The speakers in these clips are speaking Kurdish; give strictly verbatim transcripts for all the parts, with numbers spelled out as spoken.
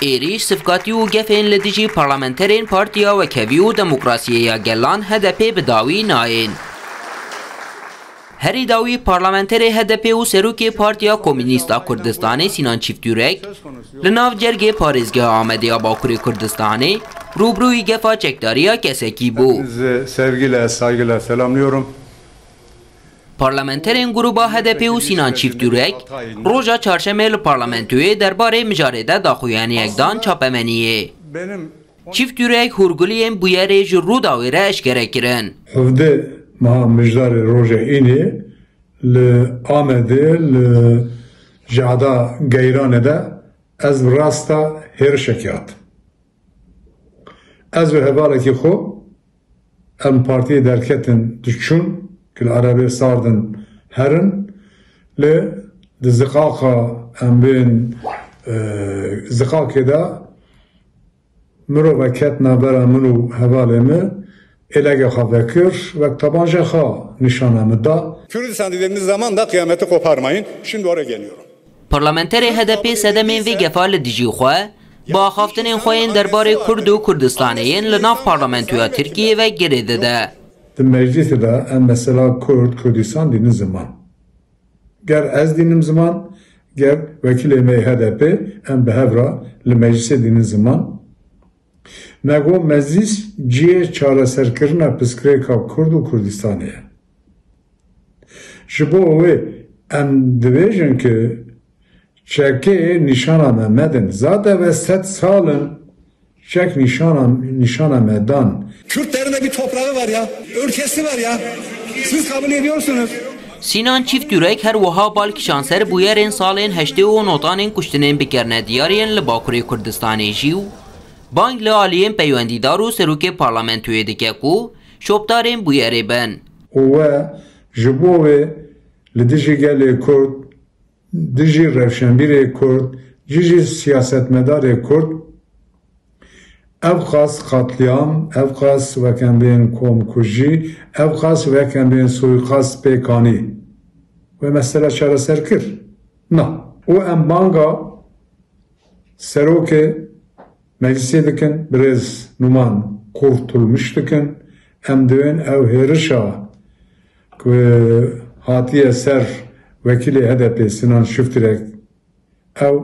Êrîş, sivkatî û gefên li dijî parlamenterên Partiya Wekhevî û Demokrasiyê ya Gelan, H D P, bi dawî nayên. Herî dawî parlamenterê H D P û serokê Partiya Komînîst a Kurdistanê Sînan Çîftûrek li nav cergê parêzgeha Amedê ya Bakurê Kurdistanê rûbirûyî gefa çekdariya kesekî bû. Hepinizi sevgiyle, saygıyla selamlıyorum. Parlamenterên grûba H D P û Sînan Çîftûrek roja çarşemê li parlamentoyê derbarê mijarê de daxuyaniyek dan çapemeniyê. Çîftûrek hûrguliyên bûyerê ji Rûdawê re eşkere kirin. Hevdeh meha mijdarê roja înê li Amedê li Cehda Geyranê de ez bi rasta hêrişekê hat. Ez û hevalekî xwe em partiyê derketin diçûn, ku li erebê sardin herin, lê di ziqaqa em bên, e, ziqaqê de mirove ket navbera min û hevalê min, êleke xwe vekir, wek tabanca xwe nîşana min da. Kürdistan dediğimiz zaman da kıyameti koparmayın. Şimdi oraya geliyorum. Parlamenterê H D P sedemên vê gefa li dijî xwe, bi axaftinên xwe yên derbarê Kurd û Kurdistanê yên li nav parlamentoya Tirkiyê ve girê dide. Di meclisê de em mesela Kurd, Kurdistan dînin ziman. Ger ez dînim ziman, ger wekîlê me yê H D P, em bi hev re li meclisê dînin ziman. Me got meclis cihê çareserkirina pirsgirêka Kurd û Kurdistanê ye. Ji bo wê em dibêjin ku çekê nîşana me medin. Zaten ve sed sal in çek nîşana, nîşana me dan. Kürtlerin de bir toprağı var ya, ülkesi var ya. Siz kabul ediyorsunuz. Sînan Çîftûrek her wiha bal kişand ser bûyerên salên heştê û notanên kuştinên bikerine diyar yên li Bakurê Kurdistanê jî û bang li aliyên peywendîdar û serokê parlamentoyê dike ku şopdarên bûyerê bin. Û we ji bo wê li dijî gelê Kurd, dijî rewşenbîrê Kurd, dijî siyasetmedarê Kurd, ev qas qatliyam, ev qas wek em bên komkujî, ev qas wek em bên suîqast pêk anî. Wê mesela çareser kir? Na. Û em banga serokê meclisê dikin, birêz Numan Kurtulmuş dikin. Em divên ew hêrişa ku hatiye ser wekîlê H D P Sinan Çiftirek, ew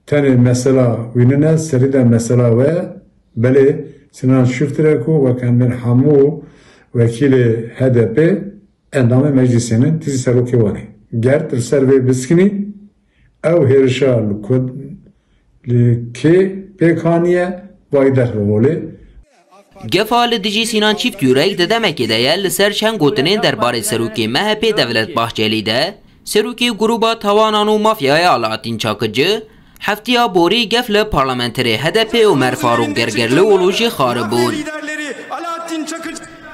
tenê mesela wî nine, serî de mesela we, belê Sinan Çiftirek û wek em bên hemû wekîlê H D P endamê meclisê ne, tî jî serokê wan e. Ger tu li ser vê biskînî, ew hêrişa li ku, li kê pêk haniye, vay derve holê. Gefa li dijî Sînan Çîftûrek di demekê de ye li ser çend gotinên derbarê serokê M H P Devlet Bahçelî de, serokê grûba tawanan û mafyaya Alaaddin Çakıcı, heftiya borî gef li parlamenterê H D P Omer Faruk Gergerlioğlu jî xaribûn.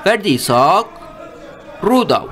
Ferdî Sak, Rûdaw.